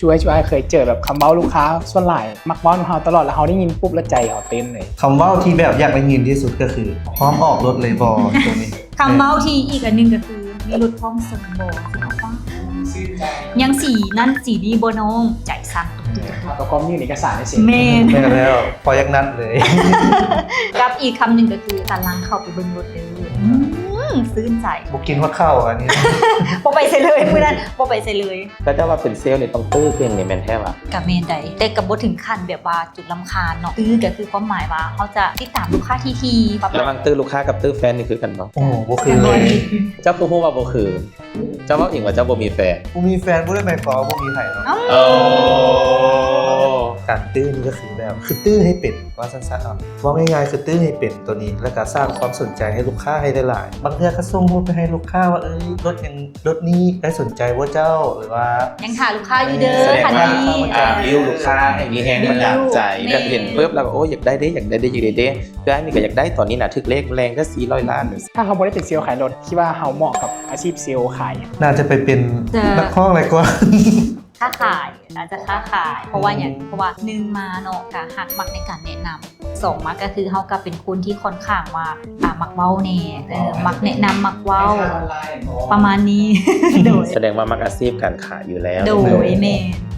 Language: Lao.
ຈຸອ້າຍ ຈຸອ້າຍເຄີຍເຈີແບບຄຳເວົ້າລູກຄ້າສ່ວນຫຼາຍມັກເວົ້ານຳເຮົາຕະຫຼອດ ແລ້ວເຮົາໄດ້ຍິນປຸບແລ້ວໃຈເຮົາເຕັ້ນເລີຍ? ຄຳເວົ້າທີ່ແບບຢາກໄດ້ຍິນທີ່ສຸດກໍຄື ພ້ອມອອກລົດເລີຍບໍ່? ຕົວນີ້ ຄຳເວົ້າທີ່ອີກອັນໜຶ່ງກໍຄື ມີລົດພ້ອມສົ່ງບໍ່? ຊິເອົາປະ ຍັງສີນັ້ນສີນີ້ບໍ່ນ້ອງ? ໃຈສັ່ນຕຸບໆໆ ເຮົາກໍພ້ອມຍື່ນເອກະສານໃຫ້ເຊັນ. ແມ່ນ ແມ່ນແລ້ວ ພໍຢາກນັດເລີຍ. ກັບອີກຄຳໜຶ່ງກໍຄື ກຳລັງເຂົ້າໄປເບິ່ງລົດເດີ. ອືມ ຊື່ນໃຈ. ບໍ່ກິນຮອດເຂົ້າອັນນີ້ ບໍ່ໄປໃສເລີຍ ມື້ນັ້ນບໍ່ໄປໃສເລີຍ. ແຕ່ເຈົ້າວ່າເປັນເຊວນີ້ຕ້ອງຕື້ເກັ່ງນີ້ແມ່ນແທ້ຫວາ? ກະແມ່ນໃດ ແຕ່ກະບໍ່ເຖິງຂັ້ນແບບວ່າຈຸດລຳຄານເນາະ. ຕື້ກະຄືຄວາມໝາຍວ່າເຮົາຈະຕິດຕາມລູກຄ້າຖີ່ໆ. ລະຫວ່າງຕື້ລູກຄ້າກັບຕື້ແຟນນີ້ຄືກັນບໍ່? ໂອ້ ບໍ່ຄືເລີຍ. ເຈົ້າຄືຮູ້ວ່າບໍ່ຄື? ເຈົ້າເວົ້າເອງວ່າເຈົ້າບໍ່ມີແຟນ. ບໍ່ມີແຟນບໍ່ໄດ້ໝາຍຄວາມວ່າບໍ່ມີໃຜເນາະ. ເອົ້າ ການຕື້ນີ້ກໍຄືແບບ ຄືຕື້ໃຫ້ເປັນວ່າຊັ້ນຊະເນາະ. ເວົ້າງ່າຍໆ ຄືຕື້ໃຫ້ເປັນໂຕນີ້ ແລ້ວກະສ້າງຄວາມສົນໃຈໃຫ້ລູກຄ້າໃຫ້ຫຼາຍໆ. ບາງເທື່ອກໍສົ່ງຮູບໄປໃຫ້ລູກຄ້າວ່າ ເອີຍ ລົດຫຍັງ ລົດນີ້ໄດ້ສົນໃຈບໍ່ເຈົ້າ? ຫຼືວ່າ ຍັງຖ້າລູກຄ້າຢູ່ເດີ. ສະແດງວ່າ ອ່າ ບິວລູກຄ້າໃຫ້ມີແຮງບັນດານໃຈ ບິວ ແບບເຫັນປຶບແລ້ວກໍ ໂອ້ ຢາກໄດ້ເດ້ ຢາກໄດ້ເດ້ ຢາກໄດ້ເດ້. ຄືອ້າຍນີ້ກໍຢາກໄດ້ຕອນນີ້ນະ ຖືກເລກແລງແຕ່ສີ່ຮ້ອຍລ້ານ. ຖ້າເຮົາບໍ່ໄດ້ເປັນເຊວຂາຍລົດ ຄິດວ່າເຮົາເໝາະກັບອາຊີບເຊວຂາຍຫຍັງ? ໜ້າຈະໄປເປັນ ຈະ ນັກຮ້ອງຫຼາຍກວ່າ. ຄ້າຂາຍ ອາດຈະຄ້າຂາຍ. ເພາະວ່າຫຍັງ? ອືມ ເພາະວ່າໜຶ່ງມາເນາະ ກະຮັກມັກໃນການແນະນຳ. ສອງມາກະຄືເຮົາກະເປັນຄົນທີ່ຄ່ອນຂ້າງວ່າ ອາ ມັກເວົ້າແດ່ ເອີ ມັກແນະນຳ ມັກເວົ້າ ປະມານນີ້. ໂດຍ ສະແດງວ່າມັກອາຊີບການຂາຍຢູ່ແລ້ວ. ໂດຍ ແມ່ນ.